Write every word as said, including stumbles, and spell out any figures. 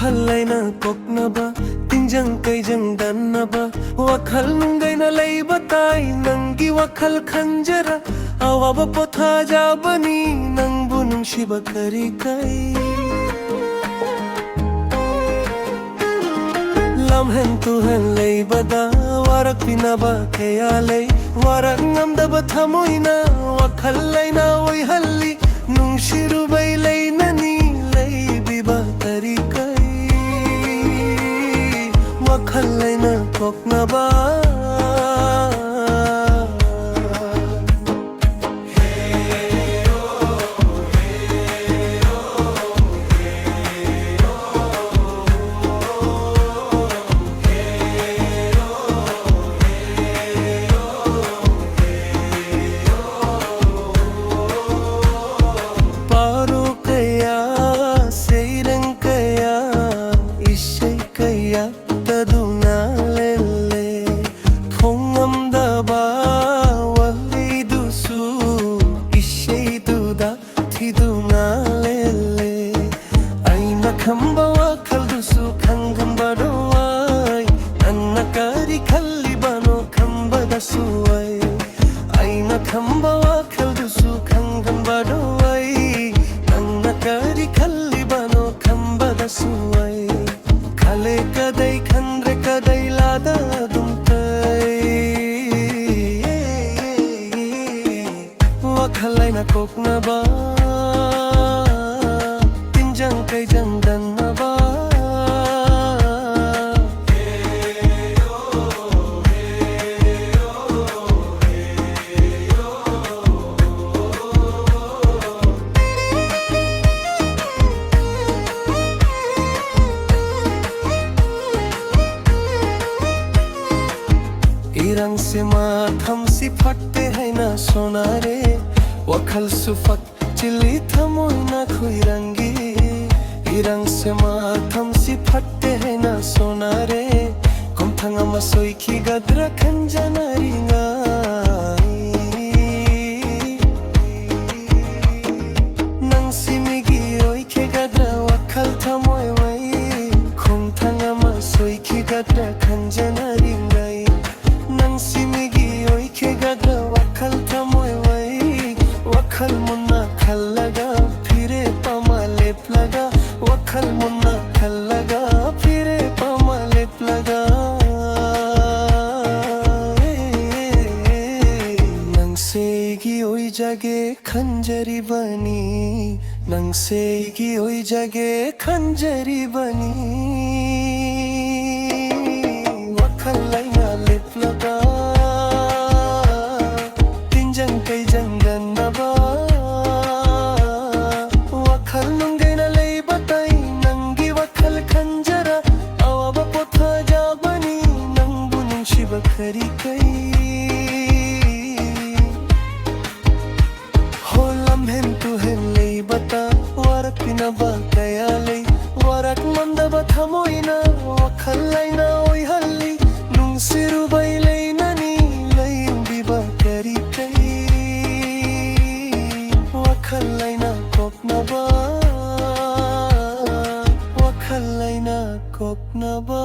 ꯋꯥꯈꯜ ꯂꯩꯅ ꯀꯣꯛꯅꯕ, ꯇꯤꯟꯖꯪ ꯀꯩꯖꯪ ꯗꯟꯅꯕ, ꯋꯥꯈꯜ ꯅꯨꯡꯒꯩꯅ ꯂꯩꯕ ꯇꯥꯏ꯫ ꯅꯪꯒꯤ ꯋꯥꯈꯜ ꯈꯟꯖꯔ, ꯑꯋꯥꯕ ꯄꯣꯊꯥꯖꯕꯅꯤ, ꯅꯪꯕꯨ ꯅꯨꯡꯁꯤꯕ ꯀꯔꯤ ꯀꯥꯏ? ꯂꯝꯍꯦꯟ ꯇꯨꯍꯦꯟ ꯂꯩꯕꯗ ꯋꯥꯔꯛꯄꯤꯅꯕ ꯀꯌꯥ ꯂꯩ꯫ ꯋꯥꯔꯛ ꯉꯝꯗꯕ ꯊꯃꯣꯏꯅ ꯋꯥꯈꯜ ꯂꯩꯅ ꯑꯣꯏꯍꯜꯂꯤ꯫ ꯅꯨꯡꯁꯤꯔꯨꯕꯩ ꯂꯩꯅꯅꯤ ꯂꯩꯕꯤꯕ ꯀꯔꯤ ꯀꯥꯏ? ꯋꯥꯈꯜ ꯂꯩꯅ ꯀꯣꯛꯅꯕ꯫ ꯄꯥꯎꯔꯧ ꯀꯌꯥ, ꯁꯩꯔꯦꯡ ꯀꯌꯥ, ꯏꯁꯩ ꯀꯌꯥ ꯇꯗꯨꯅ ꯂꯦꯜꯂꯦ꯫ ꯐꯣꯡꯉꯝꯗꯕ ꯋꯥꯍꯩꯗꯨꯁꯨ ꯏꯁꯩꯗꯨꯗ ꯊꯤꯗꯨꯅ ꯂꯦꯜꯂꯦ꯫ ꯑꯩꯅ ꯈꯪꯕ ꯋꯥꯈꯜꯗꯨꯁꯨ ꯈꯪꯉꯝꯕꯗꯣ ꯑꯩ, ꯅꯪꯅ ꯀꯔꯤ ꯈꯜꯂꯤꯕꯅꯣ ꯈꯪꯕꯗꯁꯨ ꯑꯩ, ꯑꯩꯅ ꯈꯪꯕ ꯋꯥꯈꯜꯗꯨꯁꯨ ꯈꯪꯉꯝꯕꯗꯣ ꯑꯩ, ꯅꯪꯅ ꯀꯔꯤ ꯈꯜꯂꯤꯕꯅꯣ ꯈꯪꯕꯗꯁꯨ ꯑꯩ, ꯈꯜꯂꯦ ꯀꯗꯩ ꯈꯟꯗ꯭ꯔꯦ ꯀꯗꯩ ꯂꯥꯗ ꯑꯗꯨꯝ ꯇꯩ꯫ ꯋꯥꯈꯜ ꯂꯩꯅ ꯀꯣꯛꯅꯕ, ꯇꯤꯟꯖꯪ ꯀꯩꯖꯪ ꯗꯟꯅꯕ꯫ ꯏꯔꯥꯡꯁꯦ ꯃꯊꯝꯁꯤ ꯐꯠꯇꯦ ꯍꯥꯏꯅ ꯁꯣꯟꯅꯔꯦ꯫ ꯋꯥꯈꯜꯁꯨ ꯐꯛꯆꯤꯜꯂꯤ ꯊꯃꯣꯏꯅ ꯈꯨꯏꯔꯪꯒꯤ꯫ ꯏꯔꯥꯡꯁꯦ ꯃꯊꯝꯁꯤ ꯐꯠꯇꯦ ꯍꯥꯏꯅ ꯁꯣꯟꯅꯔꯦ꯫ ꯈꯣꯡꯊꯥꯡ ꯑꯃ ꯁꯣꯏꯈꯤꯒꯗ꯭ꯔꯥ ꯈꯟꯖꯅꯔꯤꯉꯩ, ꯅꯪꯁꯤ ꯃꯤꯒꯤ ꯑꯣꯏꯈꯤꯒꯗ꯭ꯔꯥ ꯋꯥꯈꯜ ꯊꯃꯣꯏ ꯋꯥꯏ꯫ ꯈꯟꯖꯅꯔꯤꯉꯩ, ꯅꯪꯁꯤ ꯃꯤꯒꯤ ꯑꯣꯏꯈꯤꯒꯗ꯭ꯔꯥ ꯋꯥꯈꯜ ꯊꯃꯣꯏ ꯋꯥꯏ꯫ ꯋꯥꯈꯜ ꯃꯨꯟꯅ ꯈꯜꯂꯒ ꯐꯤꯔꯦ ꯄꯃ ꯂꯦꯞꯂꯒ, ꯋꯥꯈꯜ ꯃꯨꯟꯅ ꯈꯜꯂꯒ ꯐꯤꯔꯦ ꯄꯃ ꯂꯦꯞꯂꯒ, ꯅꯪꯁꯦ ꯑꯩꯒꯤ ꯑꯣꯏꯖꯒꯦ ꯈꯟꯖꯔꯤꯕꯅꯤ, ꯅꯪꯁꯦ ꯑꯩꯒꯤ ꯑꯣꯏꯖꯒꯦ ꯈꯟꯖꯔꯤꯕꯅꯤ꯫ ꯋꯥꯈꯜ ꯂꯩꯅ ꯂꯦꯞꯂꯒ, ꯇꯤꯟꯖꯪ ꯀꯩꯖꯪꯗꯅꯕ, ꯋꯥꯈꯜ ꯅꯨꯡꯒꯦꯅ ꯂꯩꯕ ꯇꯥꯏ꯫ ꯅꯪꯒꯤ ꯋꯥꯈꯜ ꯈꯟꯖꯔ ꯑꯋꯥꯕ ꯄꯣꯊꯥꯖꯕꯅꯤ꯫ ꯅꯪꯕꯨ ꯅꯨꯡꯁꯤꯕ ꯈꯔꯤ ꯀꯩ ꯍꯣ ꯂꯝꯍꯦꯟ ꯇꯨꯍꯦꯟ ꯂꯩꯕꯇ ꯋꯥꯔꯛꯄꯤꯅꯕ ꯀꯌꯥ ꯂꯩ꯫ ꯋꯥꯔꯛ ꯉꯝꯗꯕ ꯊꯃꯣꯏꯅ ꯋꯥꯈꯜ ꯂꯩꯅ ꯑꯣꯏꯍꯜꯂꯤ꯫ ꯅꯨꯡꯁꯤꯔꯨꯕꯩ ꯂꯩꯅꯅꯤ ꯂꯩꯕꯤꯕ ꯀꯔꯤ ꯀꯩ꯫ ꯋꯥꯈꯜ ꯂꯩꯅ ꯀꯣꯛꯅꯕ, ꯋꯥꯈꯜ ꯂꯩꯅ ꯀꯣꯛꯅꯕ꯫